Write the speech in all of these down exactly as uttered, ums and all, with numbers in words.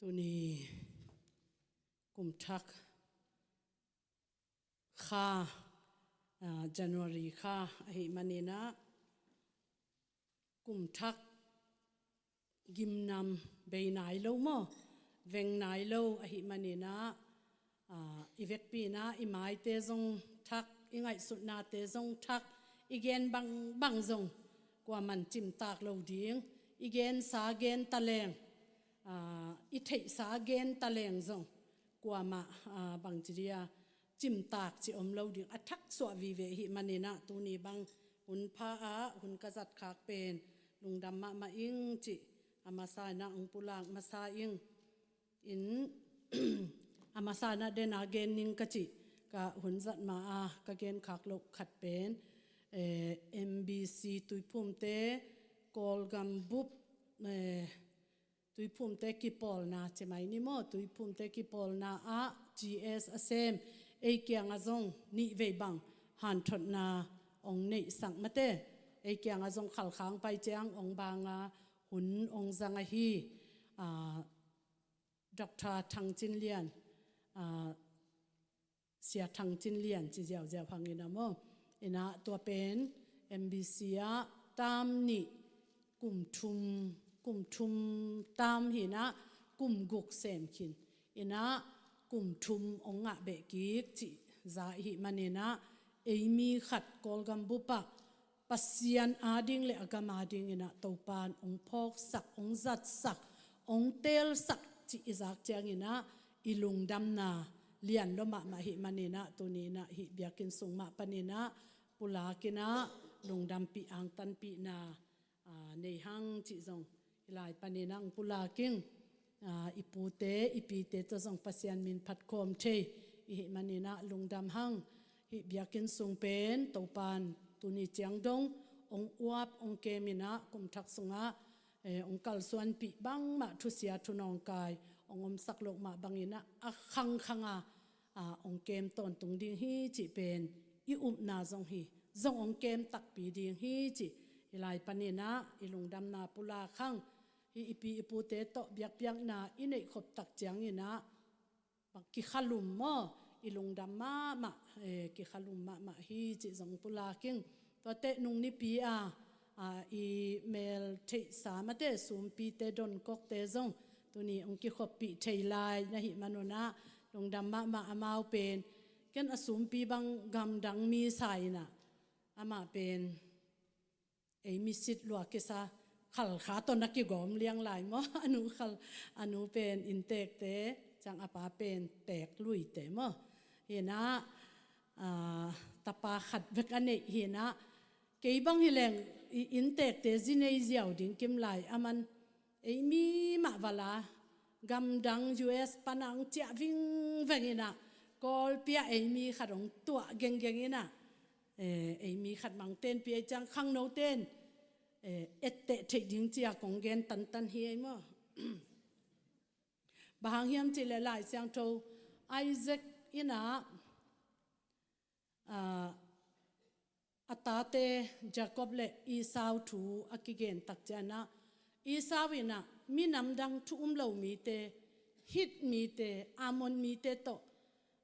Tuni kum thak kha, ah, January kha ahih maninah, kum thak gimnam bei nai lo maw, veng nai lo ahih maninah, ah, i vekpi inah i maite zong thak, i ngaihsutnate zong thak, i gen bangbang zong kuaman cimtak lo ding, i gensa gen taleng, ah, i theihsa gen taleng zong kuamah, ah, bangci dia cimtak ci om lo ding a thaksuah vive ahih maninah, tuni bang hun pha ah hun ka zat khak pen lungdam mahmah ing cih a masa inah hong pulak masa ing. In a masa inah dena gen ning ka cih, ka hun zat ma ah ka gen khak loh khat pen, eh, M B C Tuiphumte Kawlgam bup, eh, Tuiphumte kipawlna ci mai ni maw, Tuiphumte kipawlna ah G S a sem, ei kiangah zong nih vei bang hanthotna hong neihsak mate, ei kiangah zong Khalkha hong pai ciang hong banga hun hong zang ahi, ah, Doctor Thang Cin Lian, ah, Sia Thang Cin Lian ci ziauziau hang inah maw. Inah tua pen M B C ah tam nih, kum thum, kum thum tam hi inah kum guk sem khin. Inah kum thum hong ngah beh kik cih za ahih maninah, ei mi khat Kawlgam bup ah Pasian ading le a gam ading inah Topan hong phawksak, hong zatsak, hong teelsak cih i zak ciang inah i lungdamna lian lua mahmah ahih maninah, tuni inah hih biakinn sung mah paninah pulak inah lungdampih angtanpihna, ah, nei hang cih zong i lai paninah hong pulak ing. Ah, i pute i pite tawh zong Pasian min phat khawm thei i hih maninah lungdam hang. Hih biakinn sung pen Topan tuni ciang dong hong uap hong kem inah kum thak sungah, eh, hong kalsuanpih bangmah thusia thunawngkai hong omsak loh mah bang inah a khangkhanga, ah, hong kem tawntung ding hi cih pen i upna zong hi, zong hong kem takpi ding hi cih i lai paninah i lungdamna pulak hang. Hih i pi i pute tawh biakpiakna i neihkhop tak ciang inah bang kikhalum maw, i lungdam mahmah, eh, kikhalum mahmah hi cih zong pulak ing. Tuate nung nipi a, ah, i mel theihsa mate, sumpite donkokte zong tuni hong kikhoppih thei lai na hih manunah lungdam mahmah. Amau pen ken a sumpi bang gamdang mi sa inah, amah pen ei mi sit lua kisa, Khalkha tawh na kigawm liang lai maw. A nu khal, a nu pen inntekte ciang, a pa pen teekluite maw. Hi inah, ah, tapa khat bek a neih hi inah, kei bang hi leng i inntekte zi nei ziau ding kim lai, aman ei mi mah vala gamdang U S pana hong ciah vingveng inah, Kawlpi ah ei mi khat hong tuah genggeng inah, eh, ei mi khat mah hong tenpih ei ciang khangnote in, eh, etteh theih ding ci-a kong gen tantan hi ei maw. Bang hang hiam cih leh Lai Siangtho Isaac inah, ah, a tate Jacob le Esau thu a kigen tak ciang inah, Esau inah minam dang thu um lo mite, Hit mite, Ammon mite tawh,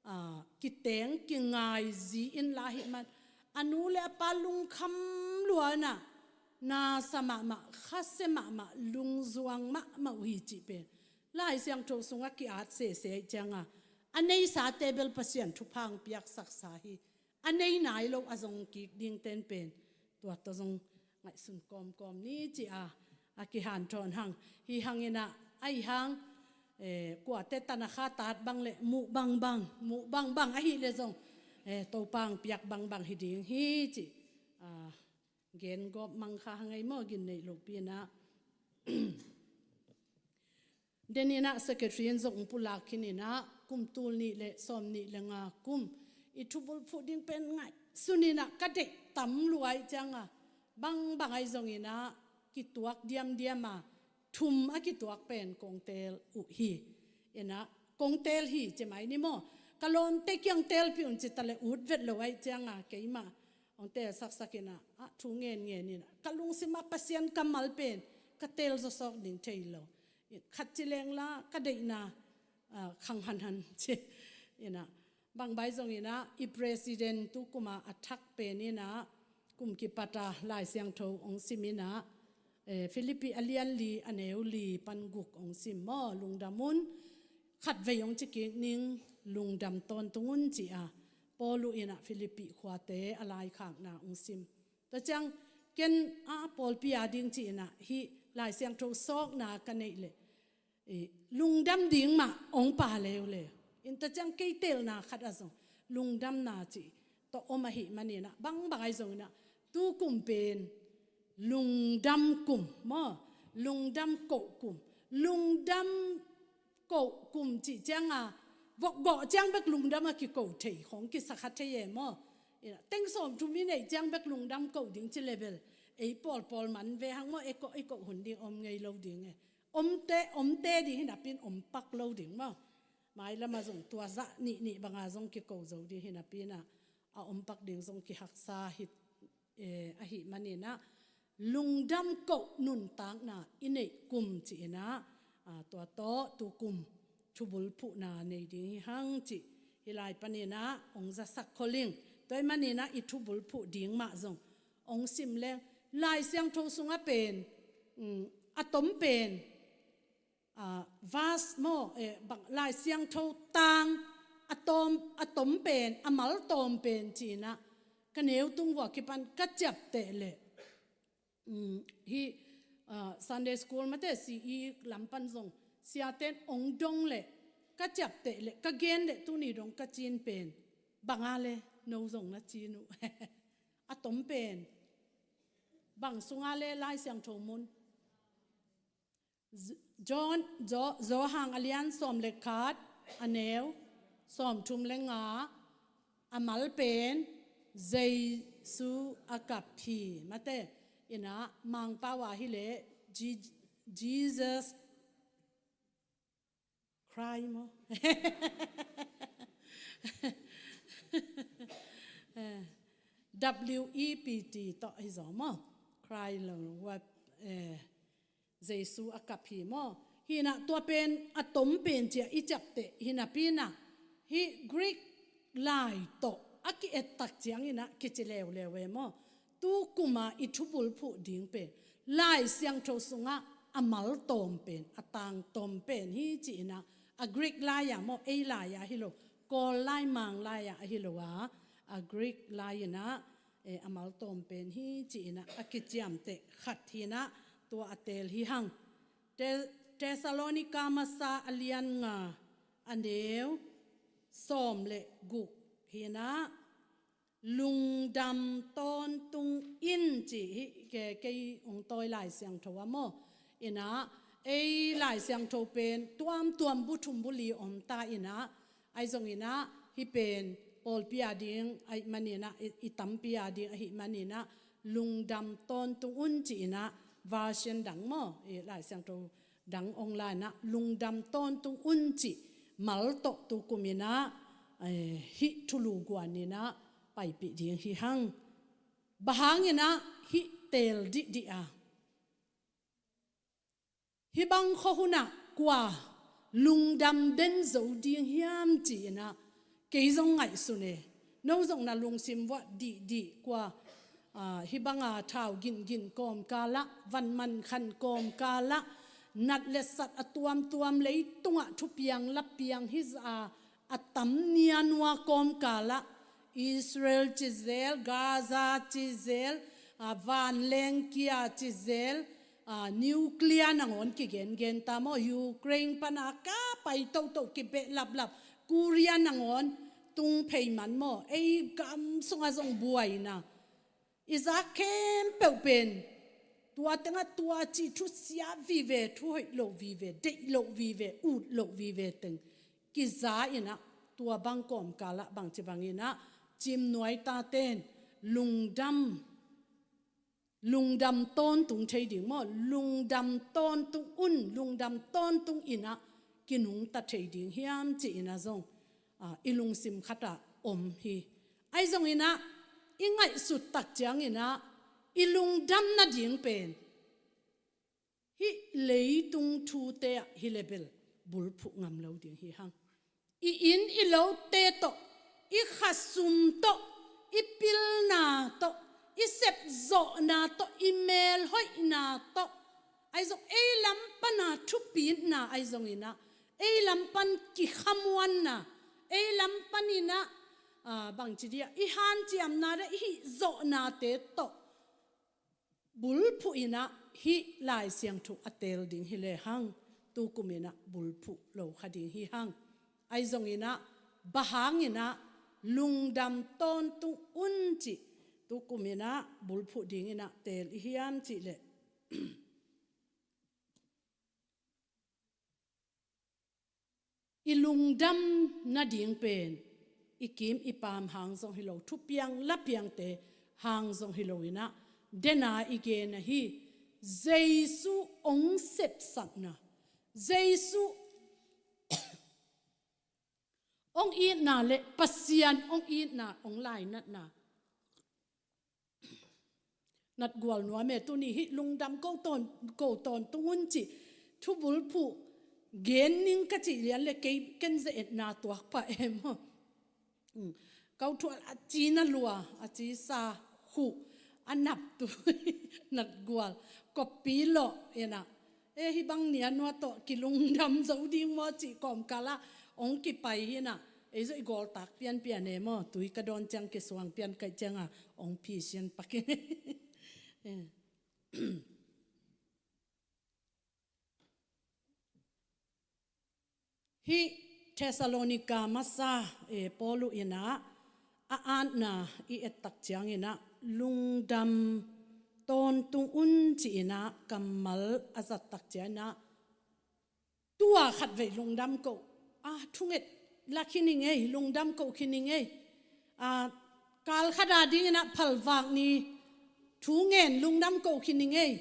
ah, kiteng kingai zi in la ahih man, a nu le a pa lungkham lua inah, nasa mahmah, khasia mahmah, lungzuang mahmah uh hi cih pen Lai Siangtho sungah ki-at sese ahih cianga, a neisate bel Pasian thupha hong piaksaksa hi. A nei nai lo a zong kik dingte in pen tua tawh zong ngaihsun kawmkawm ni ci-a a kihanthawn hang. Hi hang inah, ahi hang, eh, kuate tana kha tat bang le muh bangbang, muh bangbang ahih leh zong, eh, Topa hong piak bangbang hi ding hi cih, ah, gen gawp mang kha hang ei maw, gin neih lopi inah. Den inah secretary in zong pulak khin inah, kum tul nih le sawm nih le nga kum i thubulphuh ding pen ngaihsun inah ka deih tam lua ahih cianga, bangbang ahi zong inah kituak diamdiam a, thum a kituak pen kong teel uh hi. Inah kong teel hi ci mai ni maw. Ka lawmte kiang teelpih un ci ta le ut vet lo ahih cianga, keimah hong teelsaksak inah, ah, thu ngenngen inah, ka lungsim ah Pasian kammal pen ka teel zawsawk ding thei lo. Khat ci leng la ka deihna, ah, khang hanhan ci. Inah, bang bai zong inah, i president tu kuma a thak pen inah, kum kipata Lai Siangtho ong sim inah, eh, Philippi a lian li, a neu li pan guk ong sim maw, lungdam un, khatvei ong ci kik ning, lungdam tawntung un ci a, Paul uh inah Philippi khuate a laikhakna ong sim. Tua ciang ken a pawlpi a ding ci inah, hih Lai Siangtho sawkna ka neih leh, eh, lungdam ding mah ong pha leuleu. In tua ciang kei telna khat ah zong lungdamna ci tawh om ahih maninah, bangbang ahi zong inah, tu kum pen lungdam kum maw, lungdam koh kum, lungdam koh kum cih cianga, vok gawh ciang bek lungdam a kikoh thei khong kisakha thei e maw. Inah, teng sawmthum i neih ciang bek lungdam koh ding ci le bel, ei pawlpawl man ve hang maw, ei koh, ei koh hun ding om ngei lo ding e. Omte, omte ding hi napi-in om pak lo ding maw. Mailam ah zong tua zah nih nih banga zong kiko zo ding hi napi-in ah, a om pak ding zong kihaksa hi, eh, ahih maninah, lungdam koh nuntakna i neih kum ci inah, ah, tua tawh tu kum thubulphuhna nei ding hi hang cih, hih lai paninah ong zasak kholing. Tua ahih maninah i thubulphuh ding mah zong ong sim leng, Lai Siangtho sungah pen, um, a tom pen, ah, verse maw, eh, bang, Lai Siangtho tang a tom, a tom pen, a mal tawm pen ci inah, ka neu tung vua kipan ka ciapteh leh, um, hih, ah, Sunday school mate C E lam pan zong siaten ong dong leh, ka ciapteh leh, ka gen leh tuni dong ka cin pen banga le, no zong na cin uh. A tom pen bang sunga le Lai Siangtho mun. John, Jo-, Johan a lian sawm le khat, a neu sawmthum le nga, a mal pen Jesu a kap hi. Mate, inah Mangpau ah hi leh, Je-, Jesus cry maw? Eh, W E P T tawh hi zaw maw? Cry lo, what, eh, Jesu a kap hi maw? Hi inah tua pen a tom pen ci a i ciapteh hi napi-in ah, hih Greek lai tawh a ki-ettak ciang inah kici leuleu e maw? Tu kuma i thubulphuh ding pen Lai Siangtho sungah a mal tawm pen, a tang tawm pen hi ci inah, a Greek lai-ah maw, ei lai-ah hi lo, Kawl lai, Mang lai-ah ahi lo a, a Greek lai inah, eh, a mal tawm pen hi ci inah a kiciamteh khat hi inah, tua a teel hi hang. Te-, Thessalonika masa a lian nga, a neu sawm le guk hi inah, lungdam tawntung in ci hi. Ke-, kei ong tawi Lai Siangtho ah maw, inah, ei Lai Siangtho pen tuamtuam bu thum bu li om ta inah, ahi zong inah, hih pen pawlpi a ding ahih maninah, i, i tampi a ding ahih maninah, lungdam tawntung un ci inah, version dang maw, i Lai Siangtho dang ong la inah, lungdam tawntung un cih mal tawh tu kum inah, eh, hih thulu guan inah paipih ding hi hang. Bang hang inah hih teel dihdih a, hih bang khuahun ah kua lungdam den zo ding hiam ci inah, kei zong ngaihsun e. No zong na lungsim vuah dihdih kua, ah, hih banga thau gingin kawmkal ah, van mankhan kawmkal ah, nat le sat a tuamtuam, leitungah thupiang lapiang hizah a, a tam nianua kawmkal ah, Israel ci zel, Gaza ci zel, ah, vanleng kia ci zel, ah, nuclear nangawn kigengen ta maw, Ukraine pana ka pai toto kibehlaplap, Korea nangawn tung phei man maw, ei gam sungah zong buaina. I zak khempeuh pen tua tengah tua cih thusia vive, thuhoih loh vive, deih loh vive, ut loh vive teng kiza inah, tua bang kawmkal ah bangci bang inah, cimnuai taten lungdam lungdam tawntung thei ding maw, lungdam tawntung un, lungdam tawntung inah kinungta thei ding hiam ci inah zong, ah, i lungsim khatah om hi. Ahi zong inah i ngaihsut tak ciang inah i lungdam nading pen Hih leitung thute ah hi le bel bulphuh ngam lo ding hi hang. I inn i lote tawh, i khasum tawh, i pilna tawh, i sepzawhna tawh, i melhoihna tawh, ahi zong ei lam pana thupitna ahi zonginah, ei lam pan kikhamuanna, ei lam paninah, ah, bangci dia, i hanciamna le i hihzawhnate tawh bulphuh inah hih Lai Siangtho a teel ding hi le hang, tukum inah bulphuh lo kha ding hi hang. Ahi zonginah, bang hanginah lungdam tawntung un cih tukum inah bulphuh dinginah teel i hiam cih leh, i lungdam nading pen i kim i paam hang zong hi lo, thupiang lapiangte hang zong hi loinah, dena i gen ahi, Jesu hong sepsakna, Jesu hong itna le Pasian hong itna, hong lainatna. Natgual nuam e, tuni hih lungdam ko tawn, ko tawntung un cih thubulphuh gen ning ka cih lian le kei ken ze-etna tuak pah e maw. Mm. Ko thual a cina lua, a cisa khuh, a naptu natgual koppi lawh inah, e, hih bang nia nua tawh kilungdam zo ding maw cih kawmkalah hong kipai hinah, ei zong i gawltak pianpian e maw, tui ka dawn ciang kisuang pian kaih cianga hong phisian pak in. E. Hih Thessalonika masa, e, Paul uh inah a atna i ettak cianginah lungdam tawntung un ci-inah kammal a zattak cianginah, tua khatvei lungdam ko. A, thunget la khin ing ei, lungdam ko khin ing ei. A, kal khat a dinginah phalvak ni thu ngen lungdam ko khin ing ei.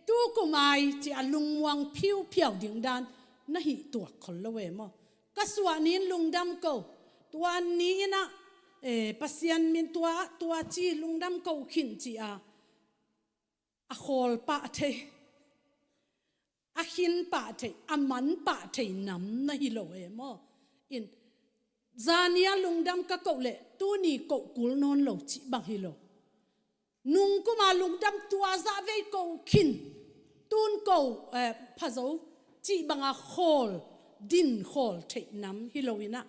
Tukum ai ci-a lungmuang phiuphiau ding dan na hih tuak khol lo e maw. Ka suah ni-in lungdam ko. Tua ni-inah, e, Pasian min tua, tua ci lungdam ko khin ci-a a khawl pah thei, a khin pah thei, a man pah thei nam na hi lo e maw. In, zani-a lungdam ka koh leh tuni koh kul nawn lo cih bang hi lo. Nungkuma lungdam tua zah vei koh khin, tun koh, eh, phazo cih banga khawl, din khawl theih nam hi loinah,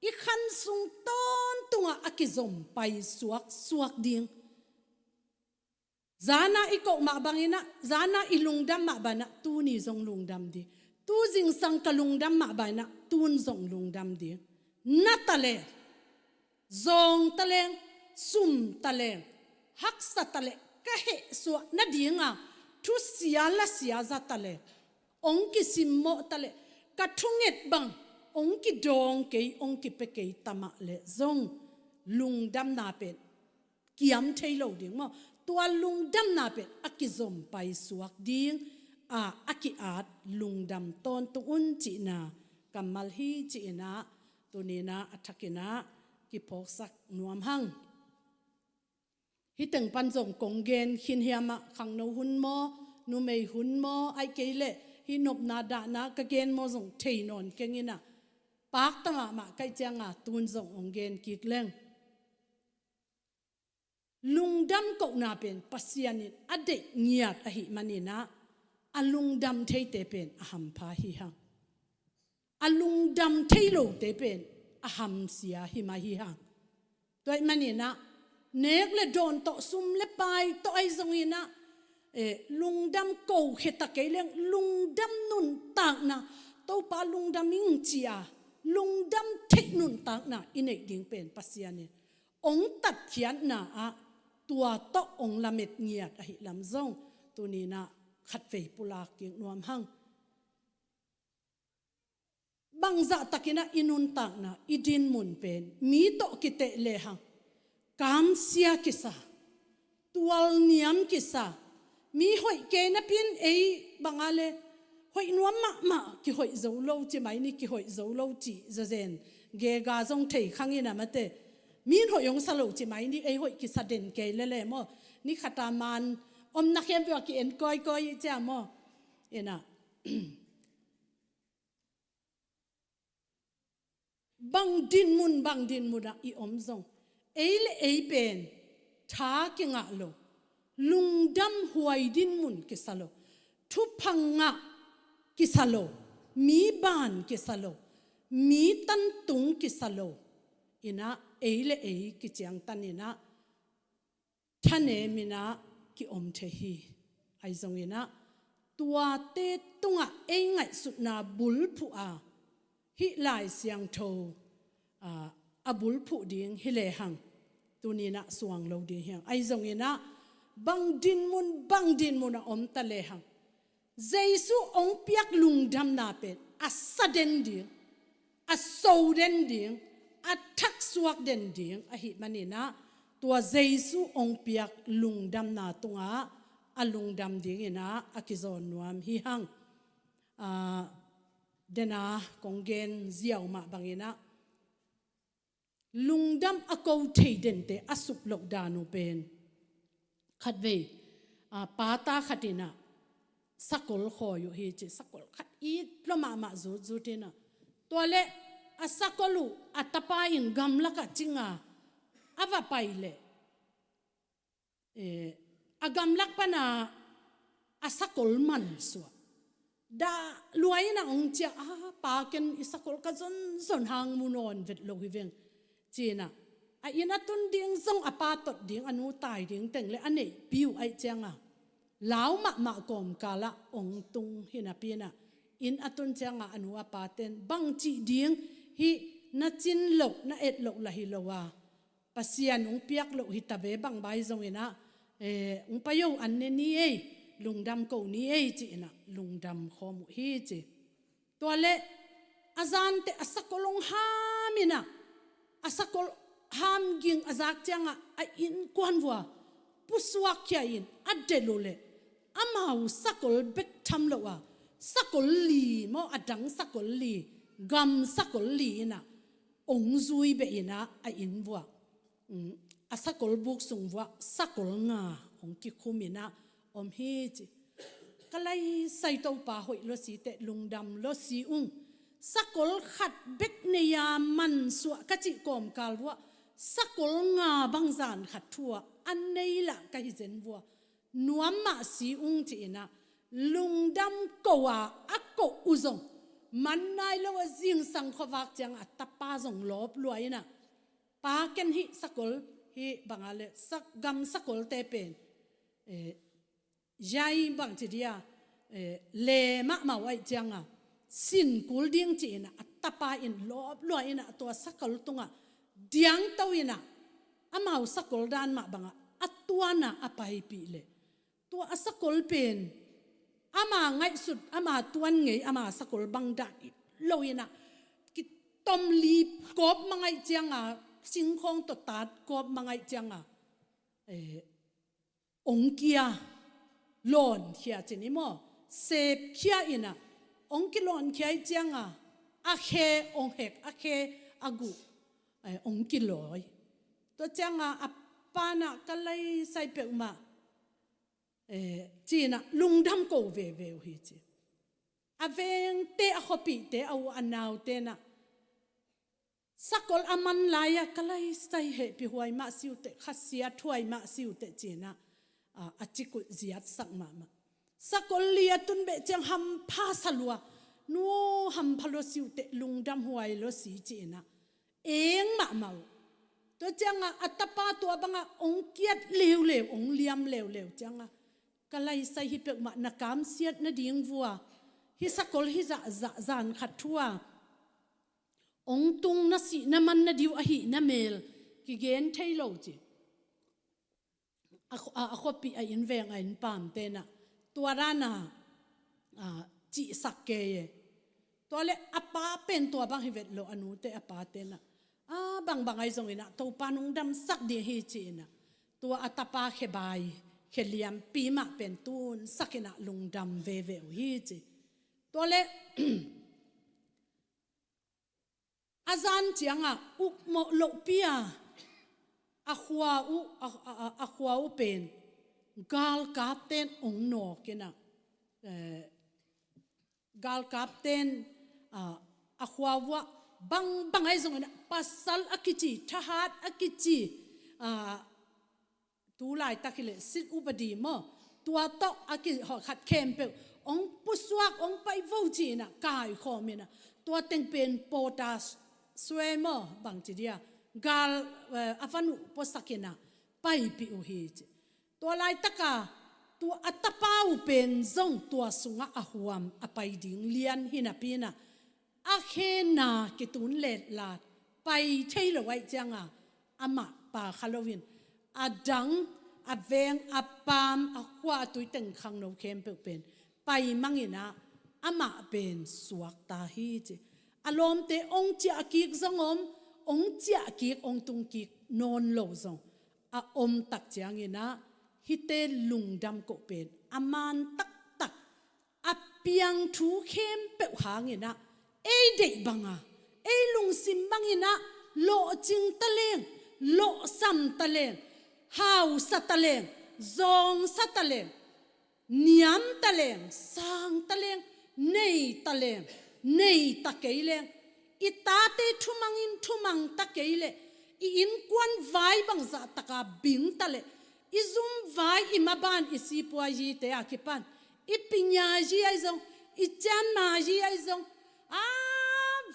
i khan sung tawntungah a kizom pai suaksuak ding. Zana i koh mah banginah, zana i lungdam mah banginah, tuni zong lungdam ding. Tu zingsang ka lungdam mah banginah, tun zong lungdam ding. Na taleng, zawng taleng, sum taleng, haksa taleng, ka hehsuah nadinga thusia lasia za taleng, hong kisimmawh taleng, ka thunget bang hong kidawng kei, hong kipia kei tamah leh zong lungdamna pen kiam thei lo ding maw. Tua lungdamna pen a kizom pai suak ding a, a ki-at lungdam tawntung un cihna kammal hi ci-inah, tuninah a thakinah kiphawksak nuam hang. Hih teng pan zong kong gen khin hiamah, khangno hun maw, numei hun maw, ahih kei leh hih nopna dahna ka gen maw zong thei nawn kenginah, pakta mahmah kaih cianga tun zong hong gen kik leng. Lungdam kohna pen Pasian in a deih ngiat ahih maninah, a lungdam theite pen a hampha hi hang. A lungdam thei lote pen a hamsia hi mah hi hang. Tua ahih maninah, nek le dawn tawh, sum le pai tawh ahi zonginah, eh, lungdam kokhia ta kei leng, lungdam nuntakna, Topa lungdam ing ci-a lungdam theih nuntakna i neih ding pen Pasian in hong tatkhiatna ah tua tawh hong lamet ngiat ahih lam zong tuninah khatvei pulak kik nuam hang. Bangzah takinah i nuntakna, i dinmun pen mi tawh kiteh lehang kamsia kisa, tualniam kisa, mi hoih kei napi-in ei banga le hoih nuam mahmah, kihoih zo lo ci mai ni, kihoih zo lo ci zazen gega zong thei khangin a mate. Min hoih hong sa lo ci mai ni, ei hoih kisa den kei lele maw. Ni khata man omna khempeuh a ki-en kawikawi cia maw. Ina, bang dinmun, bang dinmun ah i om zong, ei le ei pen tha kingah lo, lungdam huai dinmun kisa lo, thupha ngah kisa lo, mi ban kisa lo, mi tantung kisa lo. Ina, ei le ei kiciangtan ina, thanem ina ki-om thei hi. Ahi zong ina, tuate tungah ei ngaihsutna bulphuh a, hih Lai Siangtho, a, a bulphuh ding hi lehang, tuni ina suang lo ding hi hang. Ahi zong ina, bang dinmun, bang dinmun a om ta lehang, Jesu hong piak lungdamna pen a sa den ding, a so den ding, a thaksuak den ding ahih man ina, tua Jesu hong piak lungdamna tungah a lungdam ding ina a kizawn nuam hi hang. A, dena kong gen ziau mah bang ina, lungdam a ko thei dente a suk loh dan uh pen, khatvei, a, pata khat ina sakol khawi uh hi ci, sakol khat it lua mahmah zutzut ina, tua le a sakol uh a tapa in gamlakah cinga a va pai le, eh, a gamlak pana a sakol mansuah. Dah luai ina hong ciah, a, pa, ken i sakol ka zonzon hang mu nawn vet lo hi veng, ci ina, a inn a tun ding zong a pa tot ding, a nu tai ding teng le a neihpi uh ahih cianga lau mahmah kawmkalah hong tung hi napi ina, inn a tun cianga a nu a paten bang cih ding, hih na cin loh, na et loh lah hi lo a, Pasian hong piak loh hi ta ve, bang bai zong ina, eh, hong pai o, an ne ni ei, lungdam ko ni ei, ci ina lungdam khawm uh hi ci. Tua le a zante a sakol hong ham ina, a sakol ham ging a zak cianga a innkuan vua pusuak khia in a delh uh le, amau sakol bek tham lo a, sakol li maw, a dang sakol li, gam sakol li ina hong zui beh ina a inn vua, mm, a sakol buk sung vua sakol nga hong kikhum ina om hi ci. Ka laisai Topa hoih lua si teh lungdam lua si ung. Sakol khat bek nei-a mansuah ka cih kawmkal vua sakol nga bang zan khat thu-a a nei lah ka hi zen vua, nuam mah si ung ci ina lungdam ko a, a koh uh zong man nai lo a, zingsang khuavak cianga a tapa zong lawp lua ina, pa, ken hih sakol, hih banga le sak-, gam sakolte pen, eh, zai bang ci dia, eh, le mahmah uh ahih cianga sin kul ding ci ina a tapa in lawp lua ina tua sakol tungah diangto ina amau sakol dan mah banga a tuana a paipih le, tua a sakol pen ama ngaihsut, ama tuan ngei, ama sakol bang dan lo ina kitom li kawp mang ahih cianga, singkhawng tawh tat kawp mang ahih cianga, eh, hong kia, lawnkhia ci ni maw, sepkhia ina hong kilawnkhia ahih cianga a khe hong hek, a khe a guh, eh, hong kilawi. Tua cianga a pana ka laisai peuhmah, eh, ci ina lungdam ko veve uh hi ci. A vengte, a khuapihte, a u a naute na sakol a man lai-a ka laisai hehpih huai mah si uh teh, khasiat huai mah si uh teh ci ina, a, a cikut ziatsak mahmah. Sakol li a tun beh ciang hampha sa lua, nu, hampha lua si uh teh, lungdam huai lua si ci ina eng mahmah uh. Tua cianga a tapa tua banga hong kiat leuleu, hong liam leuleu cianga ka laisai hi peuhmah na kamsiat nading vua, hih sakol hih zahzah zan khat thu-a hong tung na sih na man na diu ahih na mel kigen thei lo ci. A khuapih, a innveng, a innpamte na tua dana, a, cihsak kei e. Tua le a pa pen tua bang hi vet lo, a nute a pate na, a, bangbang ahi zong ina Topa nong damsak ding hi ci ina tua a tapa khebai, khe liampi mah pen tunsak ina lungdam veve uh hi ci. Tua le a zan cianga ukmawh lohpi-a a khua uh, a, a, a, a khua uh pen galkapten hong nawk ina, eh, galkapten a khua uah bangbang ahi zongin ah pasal a kici, thahat a kici, tu laitak hileh sit upadi maw, tua tawh a kihawh khat khempeuh hong pusuak, hong paih vo ci-in ah kaikhawm in ah, tua teng pen pawta suai maw, bangci dia, gal a van uh puasak in ah paipih uh hi ci. Tua laitaka tua a tapa uh pen zong tua sungah a huam a pai ding lian hi napi in ah, a khenna kitun letlat pai thei lo ahih cianga amah pa kha loin, a dang, a veng, a paam, a khua, a tuiteng khangno khempeuh pen pai mang in ah amah pen suakta hi ci. A lawmte hong ciahkik zong om, hong ciahkik, hong tungkik nawn lo zong a om tak ciangin ah, hihte lungdam koh pen a man taktak, a piang thu khempeuh hangin ah, ei deih banga, ei lungsim bangin ah lawhcing taleng, lawhsam taleng, hausa taleng, zawngsa taleng, niam taleng, sang taleng, nei taleng, nei ta kei leng, i tate thumangin thumang ta kei leh, i innkuan vai bangzah taka bing taleh, i zum vai, i maban, i sipuazi te a kipan, i pinyazi ahi zong, i cianmazi ahi zong, a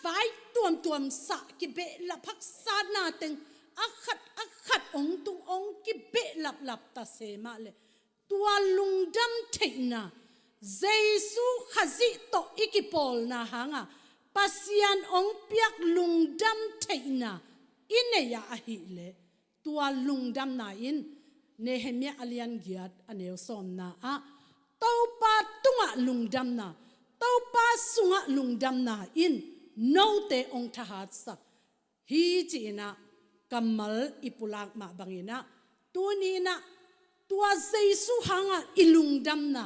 vai tuamtuam sah, kibehlap haksatna teng a khat a khat hong tung, hong kibehlaplap ta se mah leh, tua lungdam theihna, Jesu Khazih tawh i kipawlna hanga Pasian hong piak lungdam theihna i nei ah ahileh, tua lungdamna in, Nehemiah a lian giat a neu sawmna ah, Topa tungah lungdamna, Topa sungah lungdamna in note hong thahatsak hi ci-in ah kammal i pulak mah bangin ah, tuni in ah tua Jesu hanga i lungdamna,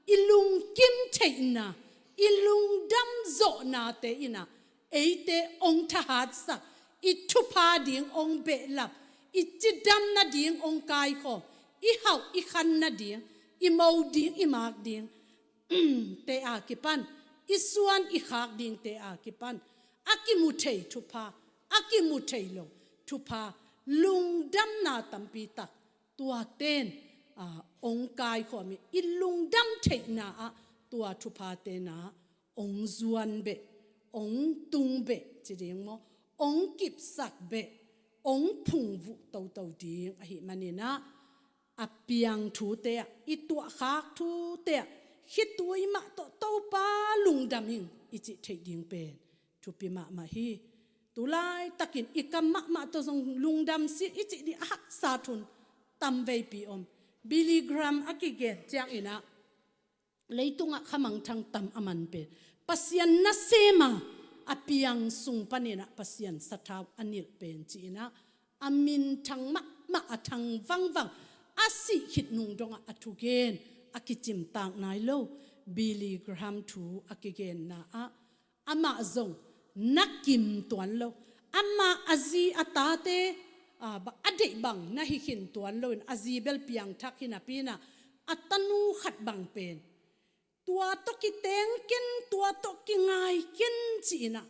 i lungkim theihna, i lungdam zawhnate in ah eite hong thahatsak, i thupha ding hong behlap, i cidam nading hong kaikhawm, i hauh i khan nading, i mo ding, i mak ding te a kipan, i suan i khak dingte a kipan, a kimu thei thupha, a kimu thei lo thupha, lungdamna tampi tak tuaten hong kaikhawm hi. I lungdam theihna ah tua thupha tena hong zuan beh, hong tung beh ci ding maw, hong kipsak beh, hong phungvuh toto ding ahih manin ah, a piang thute ah, i tuahkhak thute ah, khitui mah tawh Topa lungdam ing i cih theih ding pen thupi mahmah hi. Tu laitakin i kam mahmah tawh zong lungdam si i cih ding a haksat hun tamveipi om. Billy Graham a kigen ciangin ah, leitungah khamangthang tam a man pen Pasian nasem a, a piang sung panin ah Pasian sathau a nilh pen ci-in ah, a minthang mahmah, a thang vangvang, a sih khit nung dongah a thugen a kicimtak nai lo Billy Graham thu a kigenna ah, amah zong na kim tuan lo, amah a zi a tate a deih bang na hi khin tuan loin, a zi bel piangthak hi napi in ah, a tanu khat bang pen tua tawh kiteng ken, tua tawh kingai ken ci-in ah,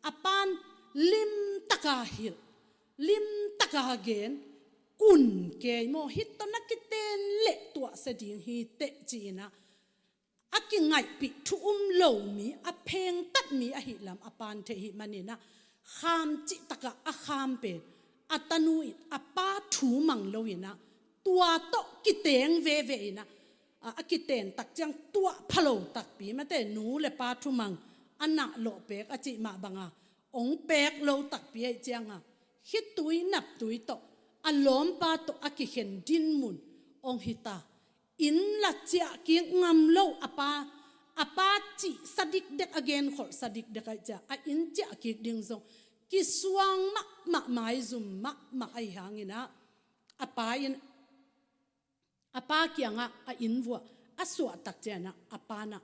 a pan limtaka hilh, limtaka gen, kun kei maw, hih tawh na kiten leh tuahsia ding hi teh ci-in ah, a kingaihpih thu um lo mi, a phengtat mi ahih lam a pan theih hih manin ah, kham cihtakah a kham pen a tanu in a pa thu mang loin ah, tua tawh kiteng veve in ah, a, a kiten tak ciang tuah pha lo takpi, mate, nu le pa thumang a nah lawh pek a cih mah banga hong pek lo takpi ahih cianga, khitui naptui tawh, a lawmpa tawh a kikhen dinmun hong hita. Inn la ciah kik ngam lo, a pa, a pa cih sa dikdek, a genkholh sa dikdek ahih ciah a inn ciah kik ding zong kisuang mahmah, maizum mahmah ahi hangin ah, a pa in, a pa kiangah a inn vuah a suahtak ciangin ah, a pa nah,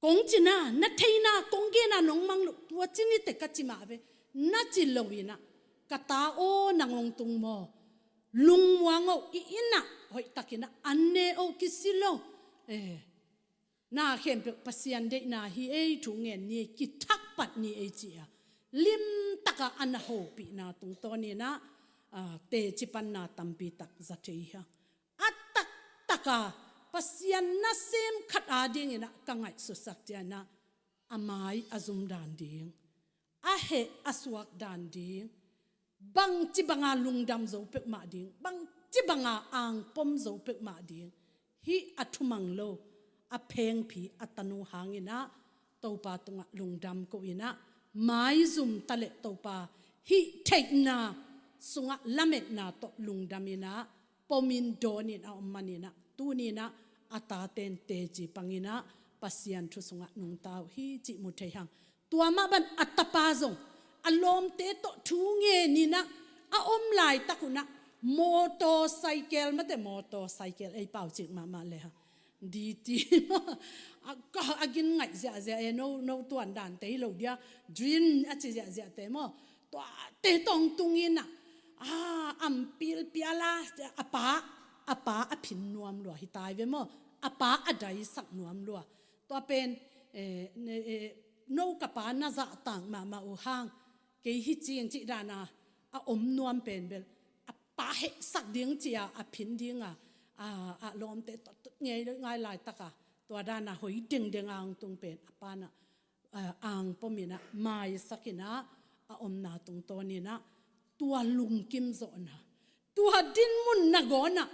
kong cina, na theina kong gena nong mang lo, tua cini te ka ci mah ve, na ci loin ah, ka ta aw, nang hong tung maw, lungmuang oh, i inn ah hoihtakin ah an ne oh, kisi lo. Eh, na khempeuh Pasian deihna hi ei, thu ngen ni ei, kithakpat ni ei ci-a limtaka a na hopihna tungtawninah, ah, teci panna tampitak za thei hi hang. A taktaka Pasian nasem khat adinginah ka ngaihsutsak cianah a mai a zum dan ding, a heh a suak dan ding, bangci banga lungdam zo peuhmah ding, bangci banga angpom zo peuhmah ding, hih a thumang lo, a phengphi a tanu hanginah Topa tungah lungdam koinah maizum taleh Topa hih theihna sungah lametna tawh lungdaminah pomin dawnin a om maninah tuninah a taten teci panginah Pasian thu sungah nungta uh hi cih mu thei hang. Tua mah ban a tapa zong a lawmte tawh thu ngeninah a om laitak unah motorcycle, mate motorcycle ei paucik mahmah le ha, D T a, a gin ngaih ziahziah e, no, no tuan dante hi lo dia, dream a ci ziahziahte maw, tuate tawng tunginah, a, am pilpiala a pa, a pa a phin nuam lua hi tai ve maw, a pa a daisak nuam lua. Tua pen, eh, ne, eh, no ka pa na zahtak mahmah uh hang, kei hi cing cih dana a om nuam pen bel a pa hehsak ding cia a phin dinga, a, a lawmte tawh ngai, ngai laitaka tua dana hoi dengdeng a hong tung pen a panah, a, angpominah maisakinah a omna tungtawninah tua lungkim zawhna, tua dinmun nangawnah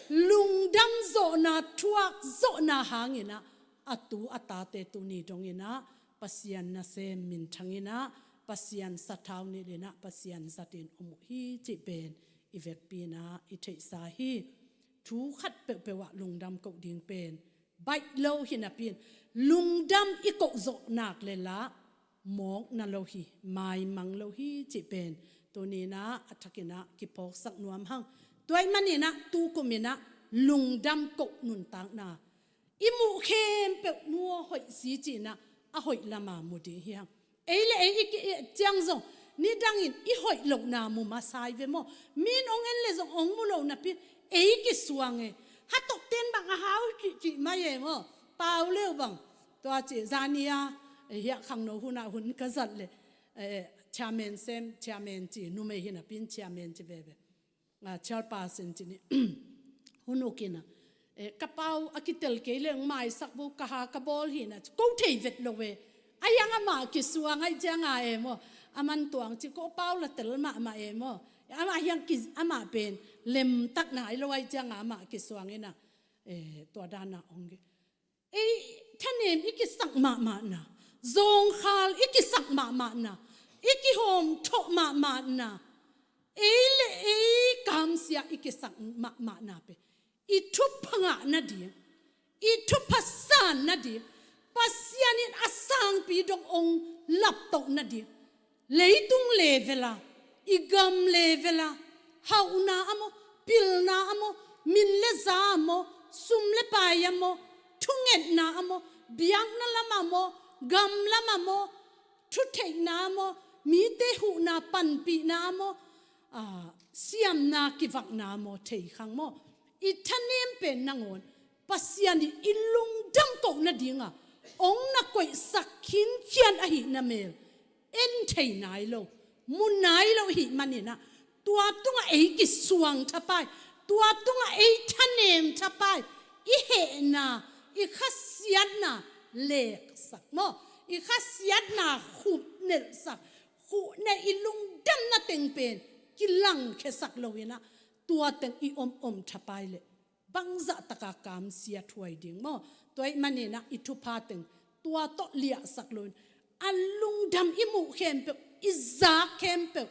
lungdam zawhna, thuak zawhna hanginah a tu a tate tuni donginah Pasian nasem minthanginah Pasian sathau nilhinah Pasian zatin om uh hi cih pen i vekpinah i theihsa hi. Thu khat peuhpeuh ah lungdam koh ding pen baih lo hi napi-in lungdam i koh zawh nak le lah mawkna lo hi, maimang lo hi cih pen tuninah a thakinah kiphawksak nuam hang. Tua ahih maninah tukuminah lungdam koh nuntakna i muh khempeuh nu aw hoih si cinah a hoih lama mu ding hi hang. Ei le ei i ki-et ciang zong nidangin i hoih lohna mu masa hi ve maw. Min hong en le zong hong mu lo napi-in ei kisuang e. Hatokten bang a hau kihkih mai e maw. Pau leu bang tua ci zania, eh, hiah khangno hunah hun ka zat le, eh, chairman sem, chairman ci, numei hi napi-in chairman ci veve. Ah, chairperson ci ni. Hun ukinah, eh, ka pau a kitel kei le hong maisak vo, ka ha ka bawl hinah ko thei vet lo e. A hiang amah kisuang ahih cianga e maw. A man tuang ci ko pau la tel mahmah e maw. Amah hiang ki, amah pen lemtak nai lo ahih cianga amah kisuanginah, eh, tua dana hong ki ei thanem i kisak mahmahna, zawngkhal i kisak mahmahna, i kihawmthawh mahmahna, ei le ei kamsia i kisak mahmahna pen i thupha ngah nading, i thupha san nading, Pasian in a sangpi dong hong laptoh nading, leitung level a, i gam level a, hauhna a maw, pilna a maw, min le za a maw, sum le pai a maw, thungetna a maw, biakna lam a maw, gam lam a maw, thutheihna a maw, mite huhna panpihna a maw, ah, siamna kivakna a maw, thei khang maw. I thanem pen nangawn Pasian in i lungdam koh nadinga hong na koihsak khinkhian ahihna mel en thei nai lo, mu nai lo ahih maninah tua tungah ei kisuang thapai, tua tungah ei thanem thapai, i hehna, i khasiatna leksak maw, i khasiatna khupnelhsak, khuhnel i lungdamna teng pen kilangkhiasak loinah tua teng i om om thapai leh bangzah taka kamsia thuai ding maw. Tua ahih maninah i thupha teng tua tawh liahsak loin a lungdam i muh khempeuh, i zak khempeuh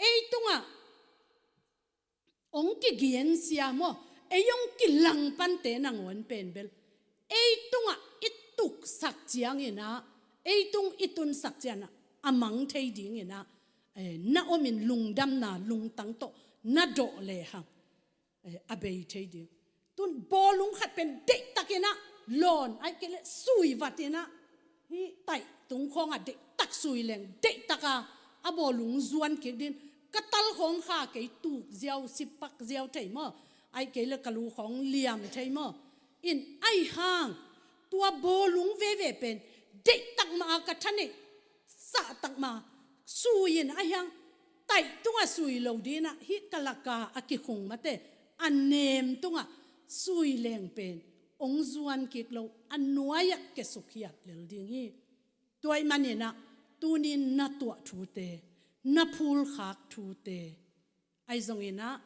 ei tungah hong kigensia maw, ei hong kilang pante nangawn pen bel ei tungah i tuksak cianginah, ei tung i tunsak cianginah a mang thei dinginah, eh, na omin lungdamna lungtang tawh na dawh lehang, eh, a bei thei ding. Tun bawlung khat pen deihtakinah lawn, ahih kei leh sui vatinah, hih taih tung khawngah deihtak sui leng deihtaka a bawlung zuan kik din, ka tal khawng kha kei tuk ziau, sipak ziau thei maw, ahih kei leh ka lu khawng liam thei maw. In ahi hang Tua bawlung veve pen deihtak mah a ka thaneih sahtak mah sui in a hiang taih tungah sui lo dinah hih ka laka a kikhung mate a nem tungah sui leng pen ong zuan kik lo a nuai-ah ke sukhiat lel ding hi. Tua ih maninah tunin na tuah thute, na phulkhak thute, ahi zonginah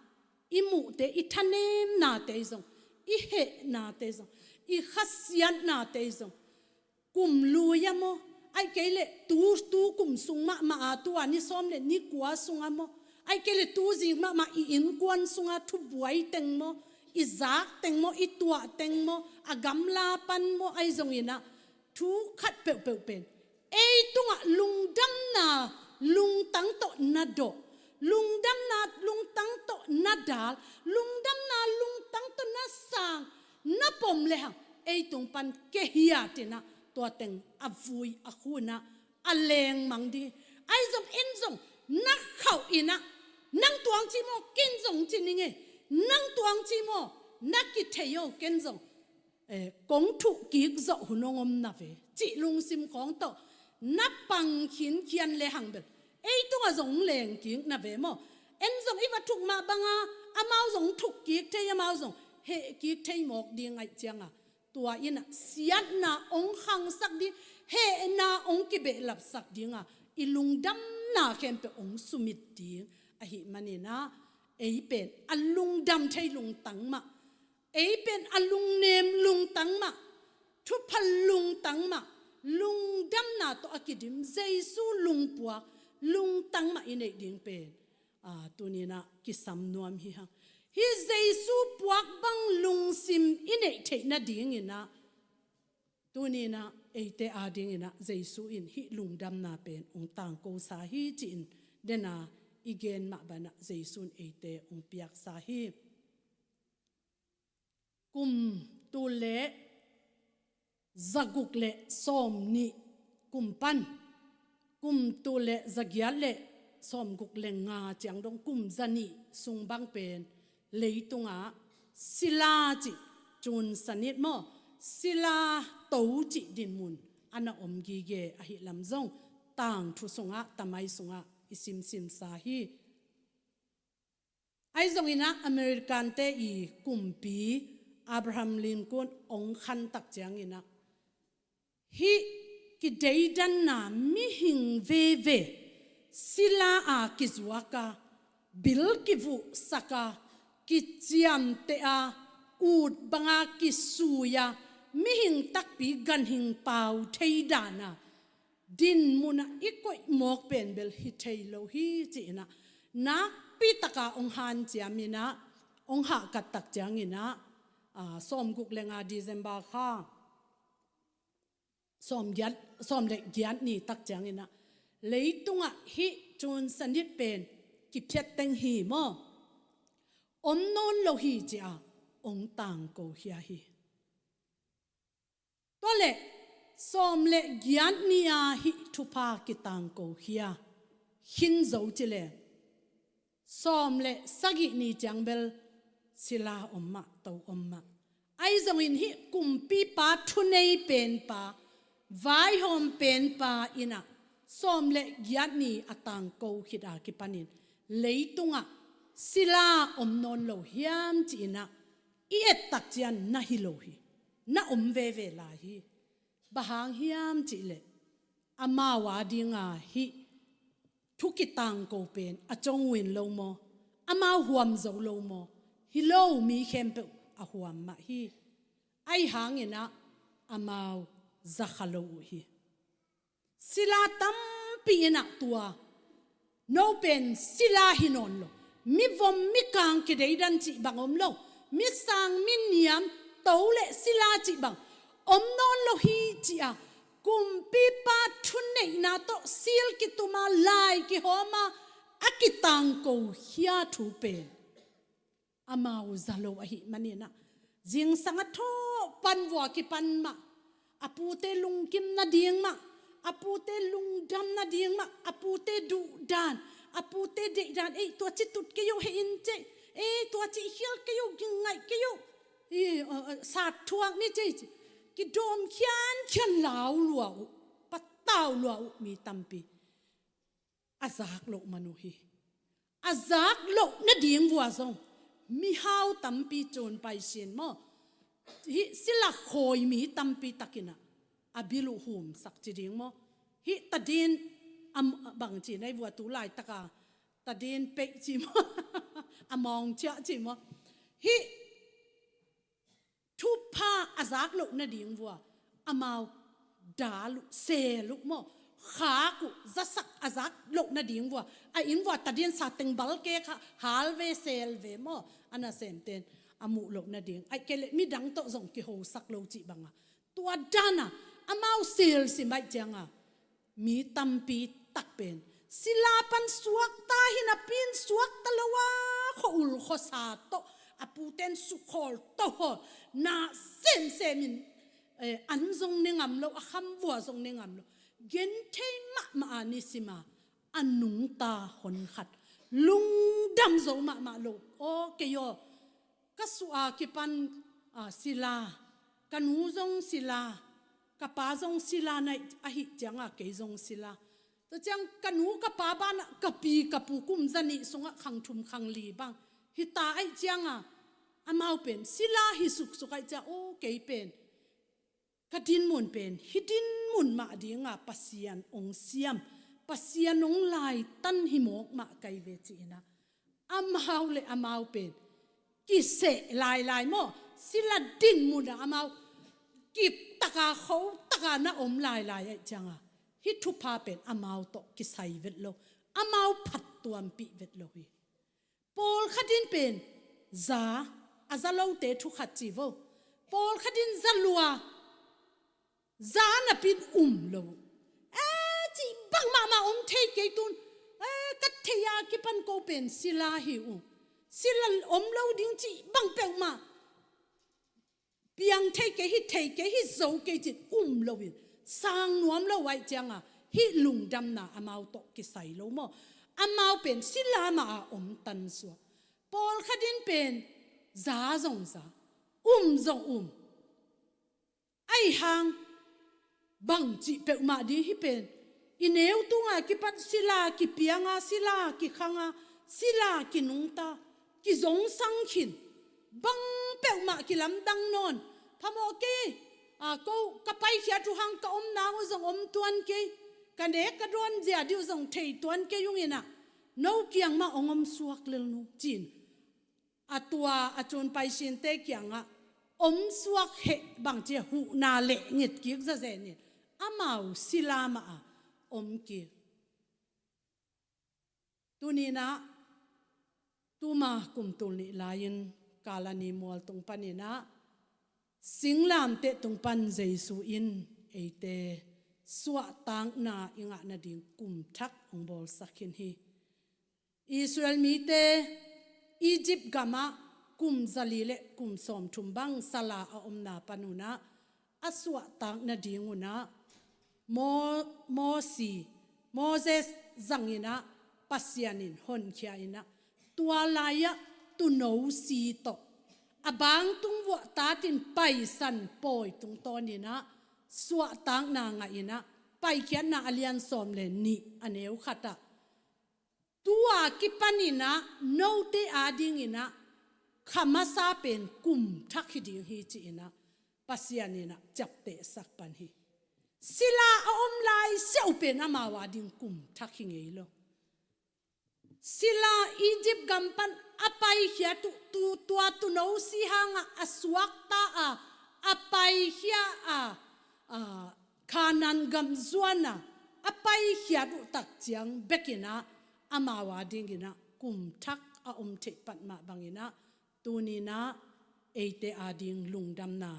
i muhte, i thanemnate ahi zong, i hehnate ahi zong, i khasiatnate ahi zong, kum lui a maw, aih kei leh tu, tu kum sung mahmah a, tua ni sawm le ni kua sungah maw, aih kei leh tu zik mahmah i innkuan sungah thubuai teng maw, i zak teng maw, i tuah teng maw, a gamla pan maw, ahi zonginah thu khat peuhpeuh pen ei tungah lungdamna lungtang tawh na dawh, lungdamna lungtang tawh na dal, lungdamna lungtang tawh na sang, na pom lehang ei tung pan kehiatinah tua teng a vui a khunah a lengmang dih. Ahi zong en zong na khauh inah nang tuang ci maw, ken zong ci ning e, nang tuang ci maw, na kithei o, ken zong eh, kong thuh kik zawh hun hong om na ve cih lungsim khawng tawh na pang khinkhian lehang bel ei tungah zong leng kik na ve maw? En zong i va thuk mah banga amau zong thuk kik thei, amau zong heh kik thei mawk ding aih cianga tua inah siatna ong khangsak ding, hehna ong kibehlapsak dinga i lungdamna khempeuh ong sumit ding ahi maninah ei pen a lungdam thei lungtang mah, ei pen a lungnem lungtang mah, thuphal lungtang mah, lungdamna tawh a kidim Jesu lungpuak lungtang mah i neih ding pen, a, tuninah kisam nuam hi hang. Hih Jesu puak bang lungsim i neih theih nadinginah tuninah eite adinginah Jesu in hih lungdamna pen ong tangkosa hi ci-in dena i gen mah banah Jesu in eite ong piaksa hi. Kum tul le zaguk le sawmnih kum pan kum tul le zagiat le sawmguk le nga ciang dong kum zanih sung bang pen leitungah sila cih cun sanit maw, sila to cih dinmun a na om gige ahi lam zong tangthu sungah tamai sungah i simsimsa hi. Ahi zonginah Americante i kumpi Abraham Lincoln ong khantak cianginah hih kideidanna mihing veve sila a kizuaka, bil kivuhsaka, kiciamteha, ut banga kisuia, mihing takpi ganhing pau theidana dinmunah i koih mawk pen bel hi thei lo hi ci-inah nakpitaka ong hanciaminah ong hahkattak cianginah, a, sawmguk le nga December kha sawm giat, sawm le giat ni tak cianginah leitungah hih cun sanit pen kiphiat teng hi maw, om nawn lo hi ci-a ong tangko khia hi. Tua le sawm le giat ni-a hih thupha kitangko khia khin zo ci le sawm le sagih ni ciang bel sila om mah, to om mah. Ahi zongin hih kumpipa thunei penpa, vaihawm penpa inah sawm le giat ni a tangko khit a kipanin leitungah sila om nawn lo hiam ci-inah i ettak cian na hi lo hi, na om veve lai hi. Bang hang hiam cihleh amau a dinga hih thu kitangko pen a cong uh in lo maw, amau huam zo lo maw, hi lo, mi khempeuh a huam mah hi. Ahi hanginah amau zakha lo uh hi. Sila tampi inah tua no pen sila hi nawn lo. Mivom mikang kideidan cih bang om lo. Misang miniam to le sila cih bang om nawn lo hi ci-a kumpipa thuneihna tawh sil kituma lai kihawma a kitangko khia thu pen amau za lo ahi maninah zingsang a thawh pan vua kipan mah, a pute lungkim nading mah, a pute lungdam nading mah, a pute duhdan, a pute deihdan, ei tua ci tut kei uh, heh in cei, ei tua ci khial kei uh, gingaih kei uh, ei, uh, uh, sat thuak ni cei ci. kidawm khiankhian lau lua uh, patau lua uh mi tampi a zak loh man uh hi. A zak loh nading vua zong mihau tampi cun paisin maw, hih sila khawi mi tampi takin ah a bil uh humsak ci ding maw. Hih tadin a, bang ci na hi vua tu laitaka tadin peih ci maw, a mawng ciah ci maw. Hih thupha a zak loh nading vua amau dal uh, sel uh maw, khak uh, zasak a zak loh nading vua a inn vua tadin sa teng balke kha hal ve, sel ve maw, a nasemten a muh loh nading, ahih kei leh midang tawh zong kihosak lo cih banga tua dana amau sel sim ahih cianga mi tampi tak pen sila pan suakta hi napi-in suakta lo a, khuaul khuasa tawh a puten sukhawl tawhawl na semsemin, eh, an zong ne ngam lo, a kham vua zong ne ngam lo, genthei mahmah a nisima a nungta honkhat, lungdam zo mahmah lo. Aw kei aw, ka suah a kipan, ah, sila, ka nu zong sila, ka pa zong sila na ahih cianga kei zong sila. Tua ciang ka nu ka pa banah ka pi ka pu kum zanih sungah khang thum khang li bang hita ahih cianga amau pen sila hi suksuk ahih ciang aw kei pen ka dinmun pen hih dinmun mah dinga Pasian ong siam, Pasian ong laitan hi mawk mah kai ve ci-inah amau le amau pen kiseh lailai maw, sila dinmunah amau kiptaka khotaka na om lailai ahih cianga hih thupha pen amau tawh kisai vet lo, amau phattuampih vet lo hi. Pawlkhat in pen za, a za lote thu khat ci vo. Pawlkhat in za lua, za napi-in um lo. Eh, cih bang mahmah om thei kei tun. Eh, ka theih a kipan ko pen sila hi uh. Sila om lo ding cih bang peuhmah piang thei kei hi, thei kei hi, zo kei cin um loin sang nuam lo ahih cianga hih lungdamna amau tawh kisai lo maw. Amau pen sila mah a om tansuak. Pawlkhat in pen za zong za, um zong um. Ahi hang bang cih peuhmah ding hi pen i neu tunga kipat sila kipianga, sila kikhanga, sila kinungta, kizongsang khin, bang peuhmah kilamdang nawn. Phamawh kei, a, ko ka paikhiat uh hang ka omna uh zong om tuan kei, ka nek ka dawn zia dih uh zong thei tuan kei ung inah no kiang mah ong om suak lel nu cin a tua a cun paisinte kiangah om suak heh bang cia huhna leh nget kik zazen in amau sila mah a om kik. Tuninah tuma kum tul nih lai-in Kalani mual tung paninah singlamteh tung pan Jesu in eite suahtakna i ngah nading kum thak ong bawlsak khin hi. Israel mite Egypt gamah kum zali le kum sawmthum bang sala a omna panunah a suahtak nadingunah Mo-, Mosi, Moses zanginah Pasian in honkhia inah tua lai-ah tuuno si tawh a bangtung vuah tatin paisan pawi tungtawninah suahtakna ngah inah Paikhiatna a lian sawm le nih a neu khatah tua kipaninah note adinginah kha masa pen kum thak hi ding hi ci-inah Pasian inah ciaptehsak pan hi. Sila a om lai siau pen amau ading kum thak hi ngei lo. Sila Egypt gam pan a paikhiat uh tu, tua tuuno si hangah a suakta a, a paikhia a, a, Khanaan gam zuana a paikhiat uh tak ciang bekinah amau adinginah kum thak a om theih pat mah banginah tuninah eite ading lungdamna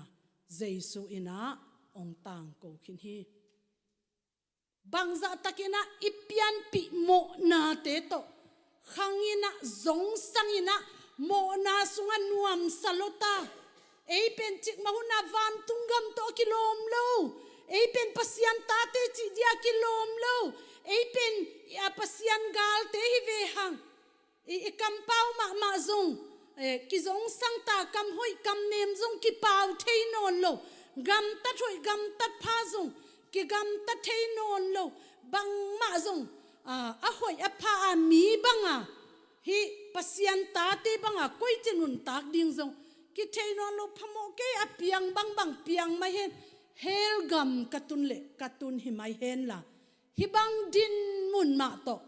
Jesu inah ong tangko khin hi. Bangzah takinah i pianpih mawhnate tawh khanginah zongsanginah mawhna sungah nuamsa lota. Ei pen cikmah hunah vantung gam tawh a kilawm lo. Ei pen Pasian tate cih dia a kilawm lo. Ei pen, a, Pasian galte hi ve hang. I, i kampau mahmah zong, eh, kizongsang ta, kam hoih kam nem zong kipau thei nawn lo. Gamtat hoih, gamtat pha zong kigamta thei nawn lo, bangmah zong, a, a hoih a pha a mi banga, hih Pasian tate banga koici nuntak ding zong kithei nawn lo, phamawh kei a piang bangbang piang mai hen, hell gam ka tun leh ka tun hi mai hen la, hih bang din mun mah tawh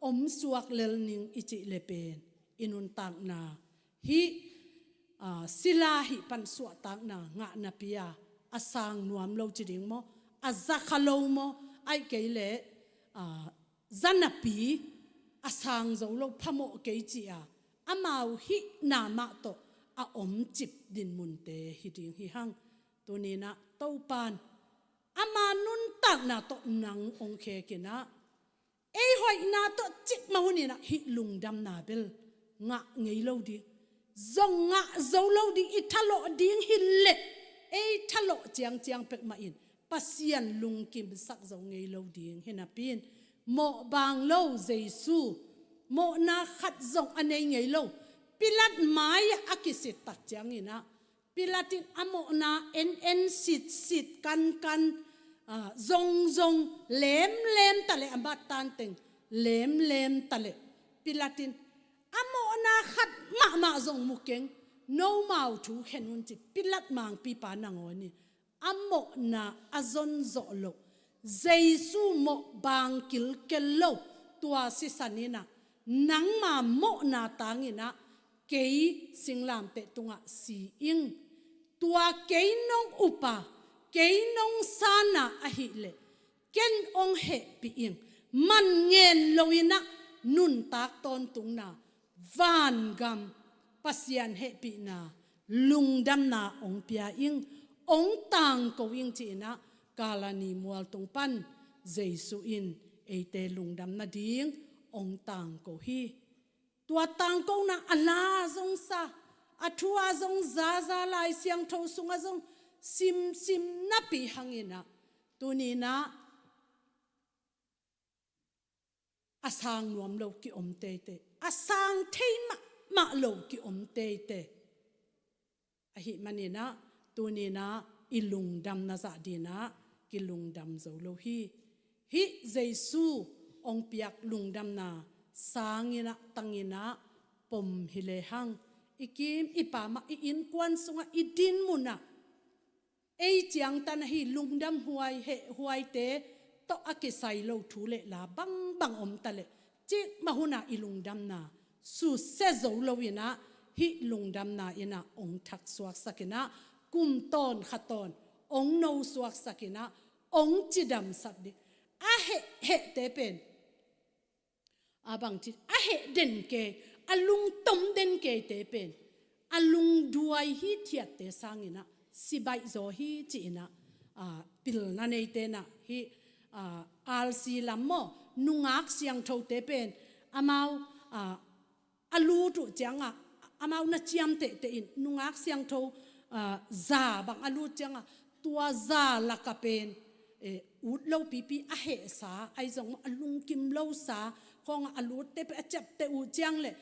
om suak lel ning i cih le pen i nuntakna hih, a, sila hih pan suahtakna ngah napi a, a sang nuam lo ci ding maw, a za kha lo maw, ahih kei leh, a, za napi a sang zo lo, phamawh kei ci a, amau hihna mah tawh a om cip dinmunte hi ding hi hang. Tuni-in ah Topa'n ama nuntakna tawh nang hong khek in ah, ei hoihna tawh cikmah hunin ah hih lungdamna bel ngah ngei lo ding, zong ngah zo lo ding, i thalawh ding hi leh, ei thalawh ciangciang pek mah in Pasian lungkimsak zo ngei lo ding hi napi-in, mawh baang lo Jesu, mawhna khat zong a nei ngei lo Pilat mai-ah a kisit tak ciangin ah, Pilat in a mawhna en en, sit sit, kan kan, a, zong zong, lem lem ta leh, a bat tan teng lem lem ta leh, Pilat in a mawhna khat mahmah zong mu keng, nomau thu khen un ci Pilat mangpipa nangawn in a mawhna a zon zawh loh, Jesu mawh baang kilkel lo tua sisan in ah, nangma mawhna tangin ah kei singlamteh tungah si ing. Tua kei nong up a, kei nong san a ahih leh, ken hong hehpih ing. Man ngen lo-in ah nuntak tawntungna, vangam, Pasian hehpihna, lungdamna hong pia ing, hong tangko ing ci-in ah Kalvari mual tung pan Jesu in eite lungdam nading hong tangko hi. Tua tangkona a la zong sa, a thu a zong zaza, Lai Siangtho sungah zong simsim napi hangin ah, tuni-in ah a sang nuam lo ki-om teitei, a sang thei mahmah lo ki-om teitei. Ahih manin ah tuni-in ah i lungdamna zah dingin ah kilungdam zo lo hi. Hih Jesu hong piak lungdamna sangin ah, tangin ah pom hi lehang, i kim i pam ah, i innkuan sungah, i dinmun ah, ei ciangtan ahi lungdam huai, heh huaite tawh a kisai lo thu le la bangbang om ta leh, cikmah hun ah i lungdamna susia zo lo-in ah, hih lungdamna in ah hong thaksuaksak in ah, kum tawn kha tawn hong nosuaksak in ah, hong cidamsak ding. A heh hehte pen, a bangci, a heh den kei, a lungtom den keite pen, a lungduai hithiatte sangin ah si baih zaw hi ci-in ah, a, pilna neite in ah, hih, a, R C lam maw, nungak siangthote pen, amau, a, a lut uh ciangah, amau na ciam tehteh in, nungak siangtho, a, za bang a lut ciangah, tua za lakah pen, eh, ut lopipi a hehsa, ahi zong a lungkim losa khawngah a lutte pen a ciapteh uh ciang leh,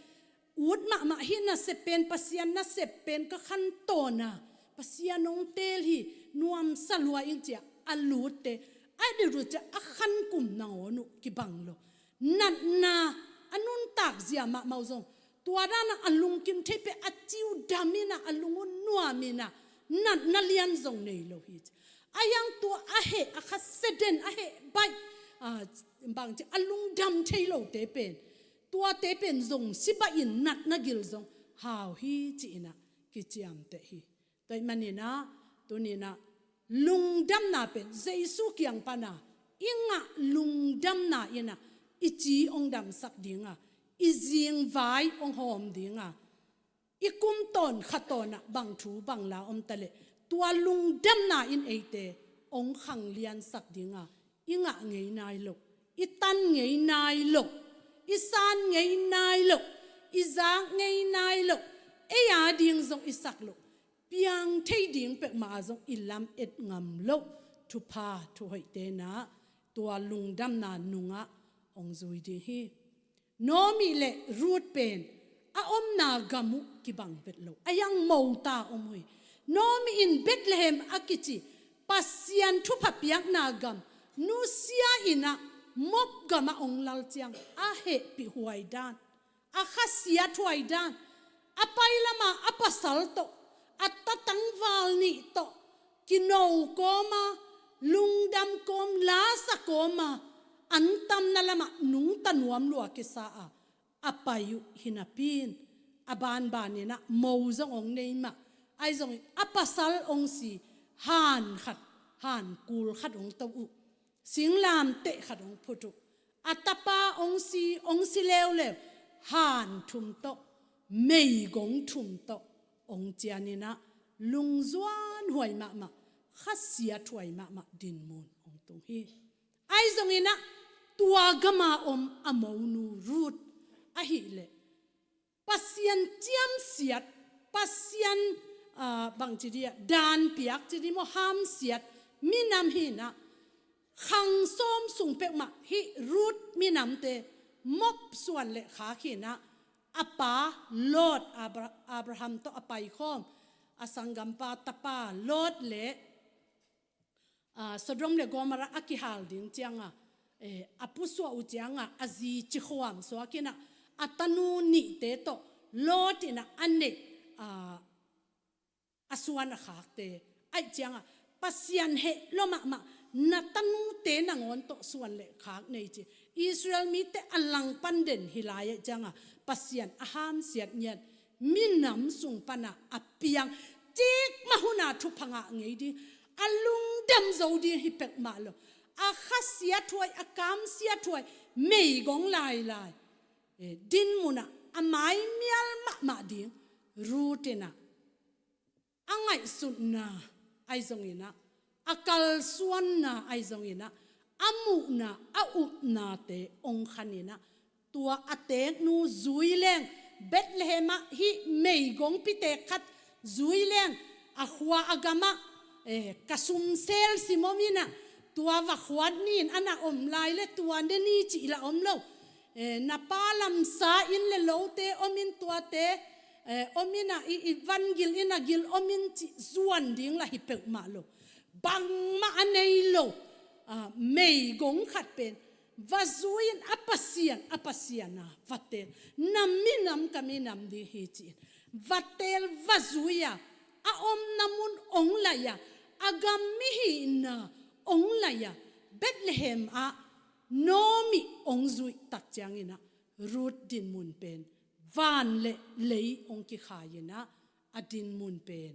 ut mahmah, hih nasep pen, Pasian nasep pen ka khantawn a, Pasian hong teel hi, nuamsa lua ing ci-a a lutte, a dit uh ciang a khan kum nangawn uh kibang lo. Natna a nuntak zia mahmah uh zong, tua dan a a lungkim thei pen a ciu dam in ah, a lung uh nuam in ah, natna lian zong nei lo hi ci. Ahi hang tua a heh, a khasia den, a heh baih, a, bangci, a lungdam thei lote pen, tuate pen zong si baih in natna gil zong hau hi ci-in ah kiciamteh hi. Tua ahih manin ah, tuni-in ah lungdamna pen Jesu kiang pan a i ngah lungdamna in ah i ci hong damsak ding a, i zingvai hong hawm ding a, i kum tawn kha tawn ah bang thu bang la om ta leh, tua lungdamna in eite hong khangliansak ding a, i ngah ngei nai loh, i tan ngei nai loh, i san ngei nai loh, i zak ngei nai loh, ei a ding zong i sak loh, piang thei ding pek mah ah zong i lamet ngam loh thupha thuhoihte in ah tua lungdamna nungah hong zui ding hi. Naomi le Ruth pen a omna gam uh kibang vet lo, a hiang mota om uh hi. Naomi in Bethlehem a kici Pasian thupha piakna gam nusia in ah Moab gamah hong lal ciang a hehpih huai dan, a khasiat huai dan, a pai lama a pasal tawh, a tatangval nih tawh kino kawma, lungdam kawm, lasa kawma, antamna lamah nungta nuam lua kisa a, a pai uh hi napi in, a banban in ah mo zong hong nei mah, ahi zongin a pasal hong si, han khat, han kul khat hong to uh, singlamteh khat hong phut uh, a tapa hong si, hong si leuleu, han thum tawh, meigong thum tawh hong cian in ah, lungzuan huai mahmah, khasiat huai mahmah dinmun hong tung hi. Ahi zongin ah tua gama om a monu Ruth ahih leh Pasian ciamsiat, Pasian, ah, bangci dia, dan piak ci di maw, hamsiat minam hi in ah, khang sawm sung peuhmah hih Ruth minamte Moab suan le khak hi in ah, a pa Lot, Abra-, Abraham tawh a paikhawm, a sanggampa tapa Lot le, ah, Sodom le Gomorrah a kihal ding cianga, eh, a pusuah uh cianga, a zi cikhuam suak in ah, a tanu nihte tawh Lot in ah a neih, ah, a suan a khakte, ahih cianga Pasian heh lua mahmah, na tanute nangawn tawh suan le khak nei ci. Israel mite a langpan den hi lai ahih cianga Pasian a hamsiat ngiat, minam sung pana a piang, cikmah huna thupha ngah ngei ding, a lungdam zo ding hi peuhmah lo, a khasiat huai, a kamsiat huai, meigong lailai, eh, dinmun ah a maimial mahmah ding Ruth in ah, a ngaihsutna ahi zongin ah, a kalsuanna ahi zongin ah, a muhna, a upnate hong khan in ah, tua a teeknu zui leng, Bethlehem ah hih meigongpi teek khat zui leng, a khua a gamah, eh, ka sumsel sim om in ah, tua va khuat ni in a na om lai le tua ne ni cih lah om lo. Eh, na pa lamsa inn le lote om in tuate, eh, om in ah, i, i van gil in a gil om in cih zuan ding lah hi peuhmah lo. Bangmah a nei lo, ah, meigong khat pen va zui in, a Pasian, a Pasian a va teel, na minam ka minam ding hi ci-in va teel, va zui a, a omna mun hong laih a, a gam mihihna hong laih a, Bethlehem ah Naomi hong zuih tak ciangin ah, Ruth dinmun pen van le lei hong kikhai in ah, a dinmun pen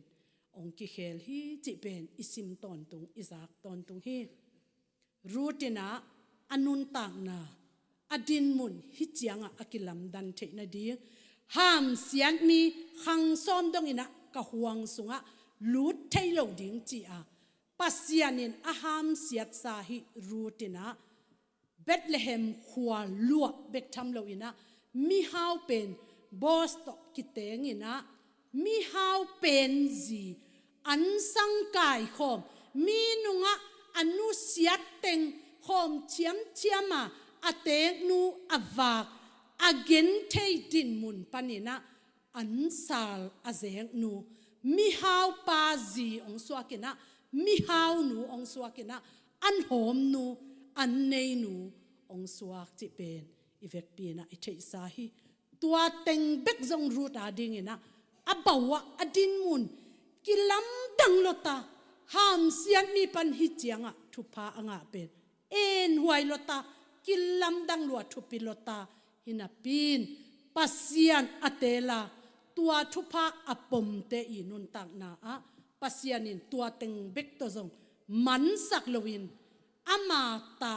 hong kikhel hi cih pen i sim tawntung, i zak tawntung hi. Ruth in ah a nuntakna, a dinmun hih ciangah a kilamdan theih nading, hamsiat mi khang sawm dongin ah ka huang sungah lut thei lo ding ci-a Pasian in a hamsiatsa hih Ruth in ah Bethlehem khua luah bek tham loin ah, mihau pen Boaz tawh kiteng in ah, mihau pen zi, an sang kaikhawm, mi nungah a nusiat teng khawm thiamthiam a, a teeknu a vak, a genthei dinmun panin ah, an sal a zeknu, mihaupa zi hong suak in ah, mihaunu hong suak in ah, an hawmnu, an neinu hong suak cih pen i vekpi in ah i theihsa hi. Tua teng bek zong Ruth adingin ah, a bau ah a dinmun kilamdang lua ta, hamsiat mi pan hih ciangah thupha a ngah pen enhuai lua ta, kilamdang lua, thupi lua ta, hi napi in Pasian a teel a, tua thupha a pomte i nuntakna ah Pasian in tua teng bek tawh zong mansak loin, ama ta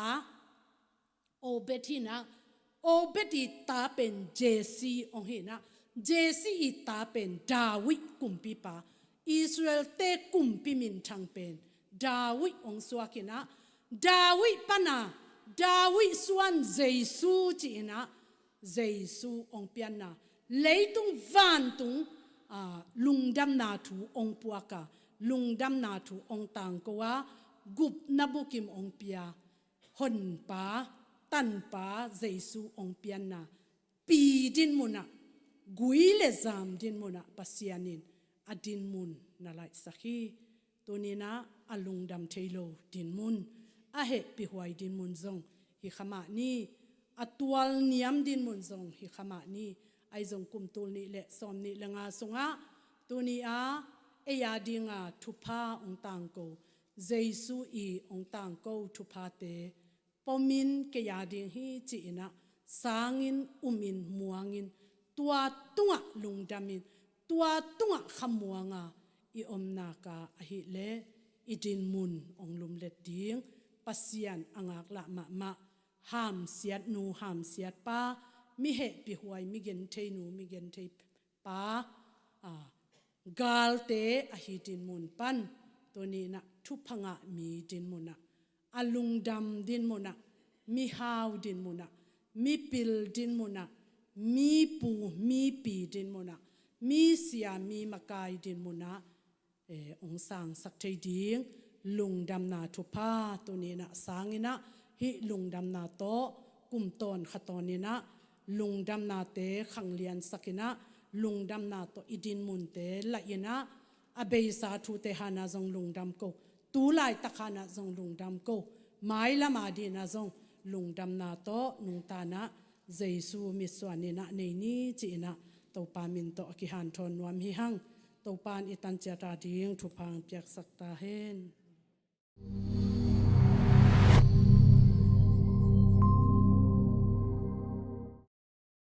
Obed hi in ah, Obed i ta pen Jesse hong hi in ah, Jesse i ta pen David kumpipa, Israel-te kumpi minthang pen David hong suak in ah, David pan a, David suan Jesu ci in ah, Jesu hong pianna, leitung vantung, ah, lungdamna thu hong puak a, lungdamna thu hong tangko a, gupna bukim hong pia, Honpa, Tanpa Jesu hong pianna, pi dinmun ah, gui le zam dinmun ah Pasian in a dinmun na laihsak hi. Tuninah a lungdam thei lo dinmun, a hehpihhuai dinmun zong hi kha mah ni, a tualniam dinmun zong hi kha mah ni. Ahi zong kum tul nih le sawm nih le nga sungah tuni a ei a dinga thupha hong tangko, Jesu i hong tangko thuphate pomin kei a ding hi ci-inah sangin, umin, muangin, tua tungah lungdamin, tua tungah khamuanga i om nak a ahih leh i dinmun hong lumlet ding Pasian a ngaklah mahmah, hamsiat nu hamsiat pa, mi hehpihhuai, mi genthei nu mi genthei pa, a, galte ahi dinmun pan tuninah thupha ngah mi dinmunah, a lungdam dinmunah, mi hau dinmunah, mi pil dinmunah, mi pu mi pi dinmunah, mi sia mi makai dinmunah, eh, hong sangsak thei ding lungdamna thupha tuninah sanginah hih lungdamna tawh kum tawn kha tawninah lungdamnate khangliansakinah lungdamna tawh i dinmunte lahinah a beisa thute hanah zong lungdam ko, tu laitak hanah zong lungdam ko, mailam a dinah zong lungdamna tawh nungtanah Jesu mitsuaninah nei ni ci-inah Topa min tawh a kihanthawn nuam hi hang. Topa in i tan ciat a ding thupha hong piaksak ta hen.